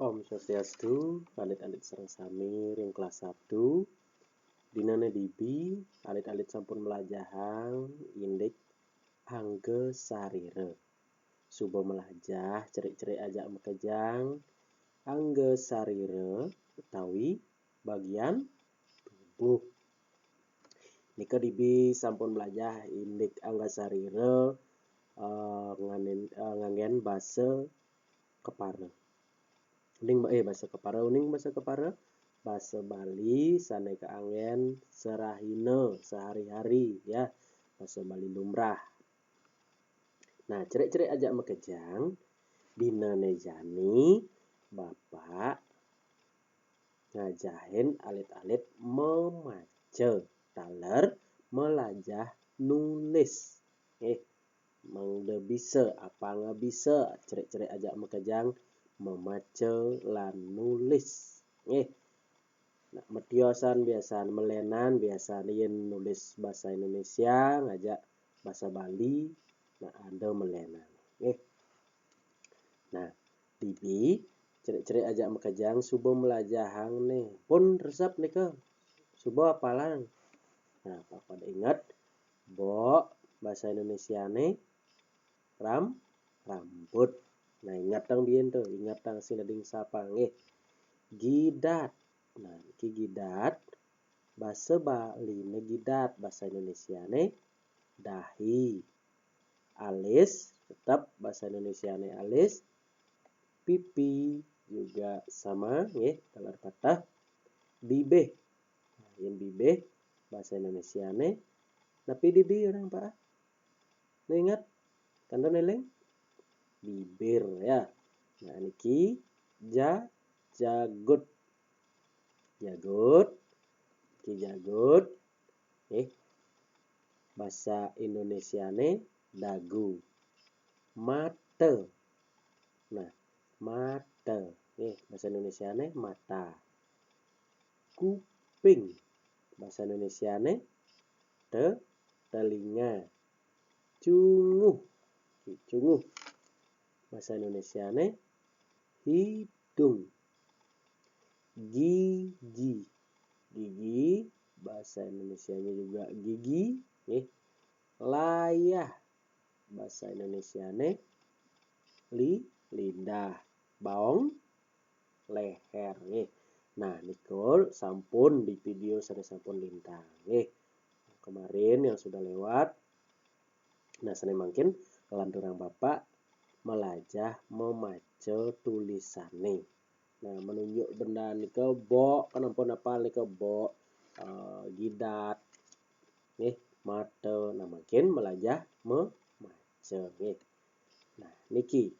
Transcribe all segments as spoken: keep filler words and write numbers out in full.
Om Swastiastu, alit-alit sareng sami ring kelas satu. Dinane dibi, alit-alit sampun melajahang indik angga sarira. Suba melajah cerik-cerik ajak makejang angga sarira utawi bagian tubuh. Nika dibi sampun melajah indik angga sarira, eh, nganen-, eh, nganggen basa kepara. Uning ba-, eh, basa kepara, uning basa kepara, basa Bali sane kaanggen sarahina, sehari-hari, ya, basa Bali lumrah. Nah, cerik-cerik ajak makejang, dinane jani Bapak ngajahin alit-alit memaca taler melajah nulis. Eh, mangda bisa, apanga bisa, cerik-cerik ajak makejang memaca lan nulis. Eh, nah, metiosan biasan, melenan biasan, yen nulis basa Indonesia ngajak basa Bali, nah, ada melenan. Eh. Nah, dibi, cerik-cerik ajak makejang suba melajahang ne. Pun resep nika, suba apalang. Nah, pang pada inget, bok, basa Indonesiane ram-, rambut. Nah, inget tang biyen tuh, inget tang sing dadi sapa nggih. Gidat. Nah, niki gidat. Basa Baline gidat, basa Indonesiane dahi. Alis, tetep basa Indonesiane alis. Pipi juga sama, nggih, taler pateh. Bibih. Nah, yen bibih, basa Indonesiane napi dibi orang, Pak? Nah, inget, kantun eling? Bibir, ya. Nah, niki ja-, jagut. Jagut. Niki jagut. Eh, basa Indonesiane dagu. Mata. Nah, mata. Eh, basa Indonesiane mata. Kuping. Basa Indonesiane te-, telinga. Cunguh. Cunguh. Basa Indonesiane hidung. Gigi. Gigi, basa Indonesianya juga gigi, nggih. Layah, basa Indonesiane li-, lidah. Baong, leher, nggih. Nah, nika sampun di video sane sampun lintang, nggih. Kemarin yang sudah lewat, nah, sane mangkin lanturang Bapak melajah memaca tulisane. Nah, menunjuk benda nika bok, kan ampun apal nika bok, eh, gidat, nggih, mata. Nah, mangkin melajah memaca, nggih. Nah, niki.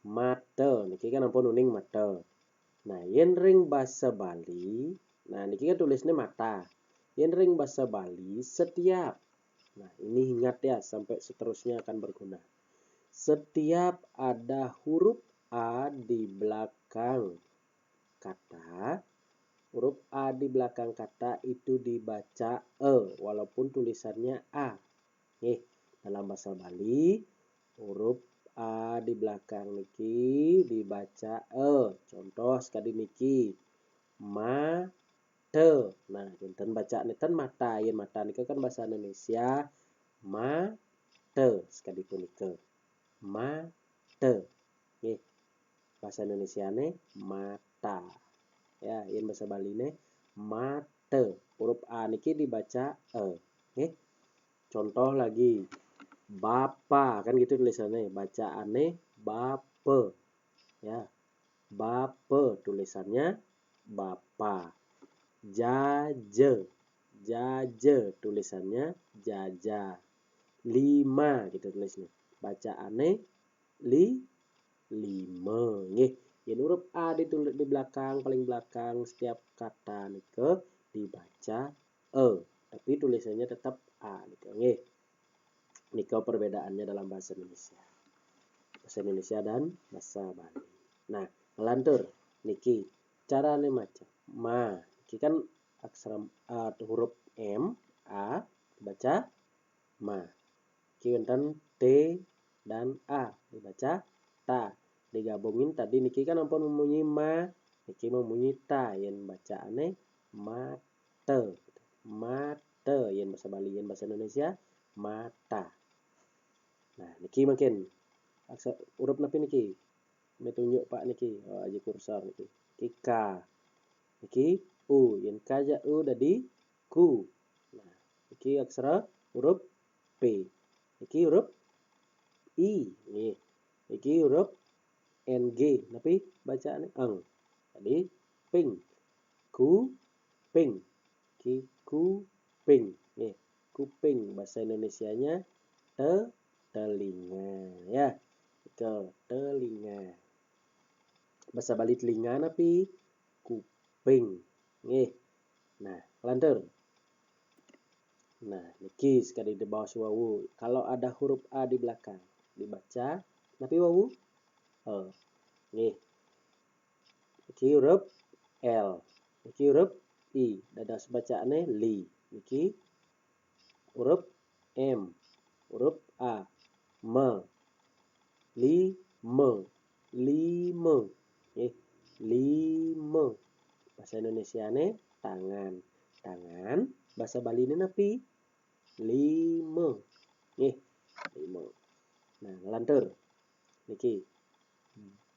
Mata, niki kan ampun uning mata. Nah, yen ring basa Bali, nah, niki kan tulisne mata. Yen ring basa Bali, setiap. Nah, ini ingat ya, sampai seterusnya akan berguna. Setiap ada huruf A di belakang kata, huruf A di belakang kata itu dibaca e, walaupun tulisannya A. Nggih, dalam basa Bali, huruf A di belakang niki dibaca e. Contoh sekadi niki, mata. Nah, kinten baca nenten mata. Yen mata nika kan basa Indonesia, mata sekadi punika. Mata. Nggih. Basa Indonesiane mata. Ya, yen basa Baline mata. Huruf A niki dibaca e. Nggih. Contoh lagi, bapa, kan gitu tulisannya. Bacaane bapa. Ya. Bapa, tulisannya bapa. Jaja. Jaja, tulisannya jaja. Lima, gitu tulisnya. Bacaane li-, lima. Nggih, yen huruf A ditulis di belakang, paling belakang setiap kata nika dibaca e, tapi tulisannya tetap A nika. Nggih. Nika perbedaannya dalam bahasa Indonesia. Bahasa Indonesia dan bahasa Bali. Nah, ngelantur niki carane maca. Ma, niki kan aksara, eh, huruf M, A, baca ma. Niki wonten T dan A, dibaca ta. digabungin tadi niki kan ampun memunyi ma, niki memunyi ta, yén bacaanné mata. Mata, yén basa Bali, yén basa Indonesia mata. Nah, niki mangkin aksara huruf napi niki? Mé tunjuk Pak niki, oh, aja kursor niki. Niki ka. Niki u, yén ka jak u dadi ku. Nah, niki aksara huruf P. Niki huruf I, nggih. Niki huruf N G, napi bacaané? Eng. Dadi ping. Ku ping. Niki ku ping. Nggih. Kuping, basa Indonesianya te, telinga, ya. Nika telinga. Basa Bali telinga napi? Kuping. Nggih. Nah, lantur. Nah, niki sekali di bawah si wawu. Kalau ada huruf A di belakang, dibaca napi wawu? E. Nggih. Niki huruf L. Niki huruf I. Dados bacaané li. Niki huruf M. Huruf A. Me. Lima. Lima. Nggih, lima. Basa Indonesiané tangan. Tangan, basa Baliné napi? Lima. Nggih, lima. Nah, nglantur. Niki.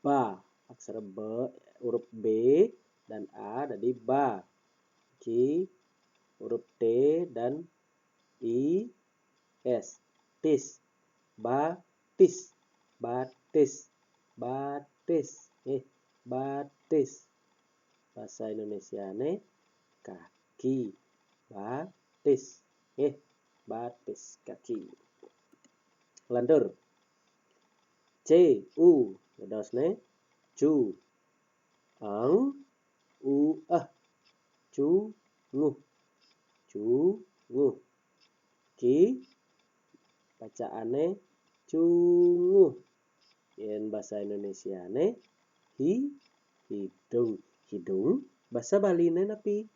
Ba, aksara ba, huruf B dan A dadi ba. Niki huruf T dan I S. Tis. Batis. Batis. Batis. Nggih, batis. Basa Indonesiané kaki. Batis. Nggih, batis kaki. Lantur. C, U. Dadosné cu. Eng, u, eh. Cunguh. Cunguh. Ki, bacaané cunguh. Yén basa Indonesiané hi, hidung. Hidung, basa Baliné napi?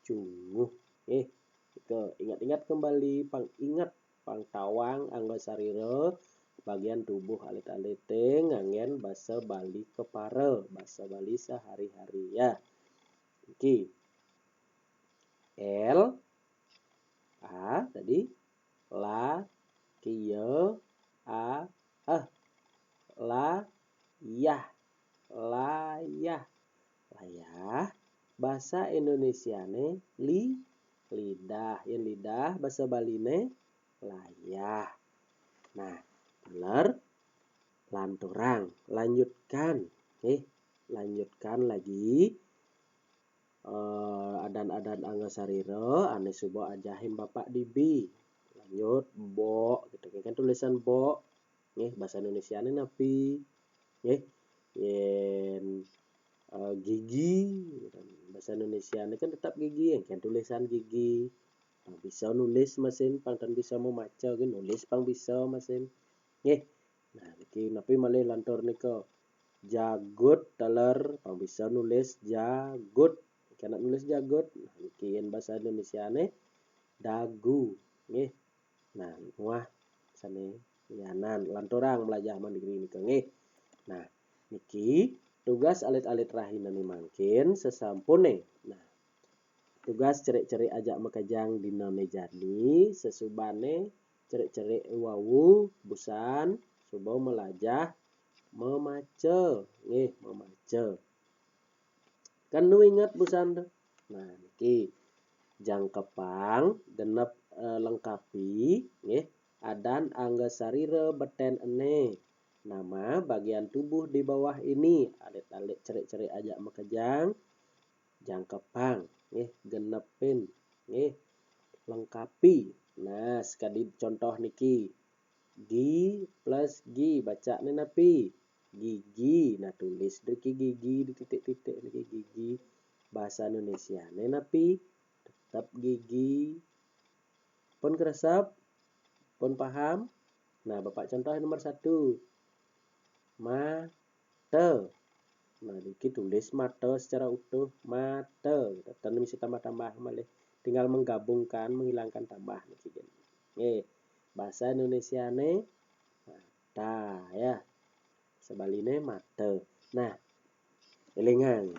Cunguh. Nggih, nika ingat-ingat kembali, pang inget, pang tawang angga sarira, bagian tubuh alit-alité nganggén basa Bali kepara, basa Bali sehari-hari, ya. Niki. L, A, dadi la, kia, a, eh. Layah. Layah. Layah, basa Indonesiané li, lidah. Yén lidah, basa Baliné layah. Nah, taler lanturang, lanjutkan. Nggih, lanjutkan lagi. Eh, adan-adan angga sarira ané suba ajahin Bapak dibi. Lanjut, bok, gitu kan, tulisan bok. Nggih, basa Indonesiané napi? Nggih, yén, eh, gigi, gitu. Basa Indonesiané kan tetep gigi, yén kan tulisan gigi. Pang bisa nulis masin, pang tan bisa memaca, nggih, nulis pang bisa masin. Nggih. Nah, niki napi malih lantur nika? Jagut, taler, pang bisa nulis jagut. Kena nulis jagut. Nah, niki yén basa Indonesiané dagu. Nggih. Nah, muah sané lianan. Lanturang melajah mandiri nika, nggih. Nah, niki tugas alit-alit rahinané mangkin sasampuné. Nah, tugas cerik-cerik ajak makejang dinané jani, sasubané cerik-cerik wau busan suba melajah memaca, nggih, memaca. Kan nu inget busan tu. Nah, niki jangkepang genep, eh, lengkapi, nggih, adan angga sarira betén ené. Nama bagian tubuh di bawah ini? Alit-alit cerik-cerik ajak makejang, jangkepang, nggih, genepin, nggih, lengkapi. Nah, sekadi contoh niki. Gi plus gi, bacané napi? Gigi. Nah, tulis driki gigi, di titik-titik niki gigi. Basa Indonesiané napi? Tetep gigi. Pun keresep? Pun paham? Nah, Bapak contoh nomor satu. Mata. Nah, niki tulis mata secara utuh, mata. Tan mesti tambah-tambah malih. Tinggal menggabungkan, menghilangkan tambah niki. Nggih. Basa Indonesiané mata, ya. Basa Baline mata. Nah, elingang.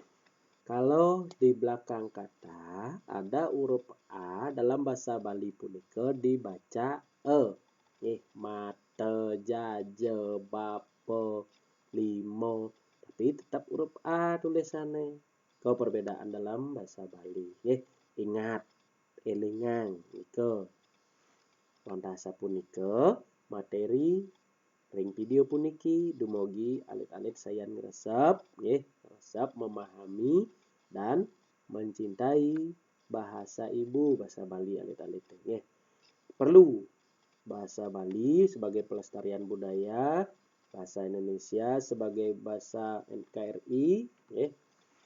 Kalau di belakang kata ada huruf A, dalam basa Bali punika dibaca e. Nggih, mata, jaja, bapa, lima. Tapi tetap huruf A tulisane. Kau perbedaan dalam basa Bali. Nggih, ingat, elingang nika. Wantah sapunika, materi ring video puniki dumugi alit-alit sayan ngresep, nggih, ngresep memahami dan mencintai bahasa ibu, basa Bali alit-alit nggih. Perlu basa Bali sebagai pelestarian budaya, bahasa Indonesia sebagai bahasa N K R I, nggih,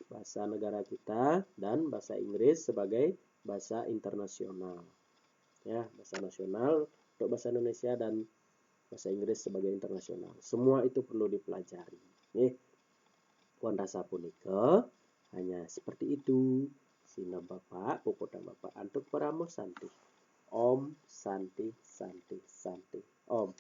bahasa negara kita, dan bahasa Inggris sebagai bahasa internasional. Ya, bahasa nasional untuk bahasa Indonesia dan bahasa Inggris sebagai internasional. Semua itu perlu dipelajari. Nggih. Wantah sapunika, hanya seperti itu. Sineb Bapak, puputang Bapak antuk parama santi. Om Santi, Santi, Santi. Om.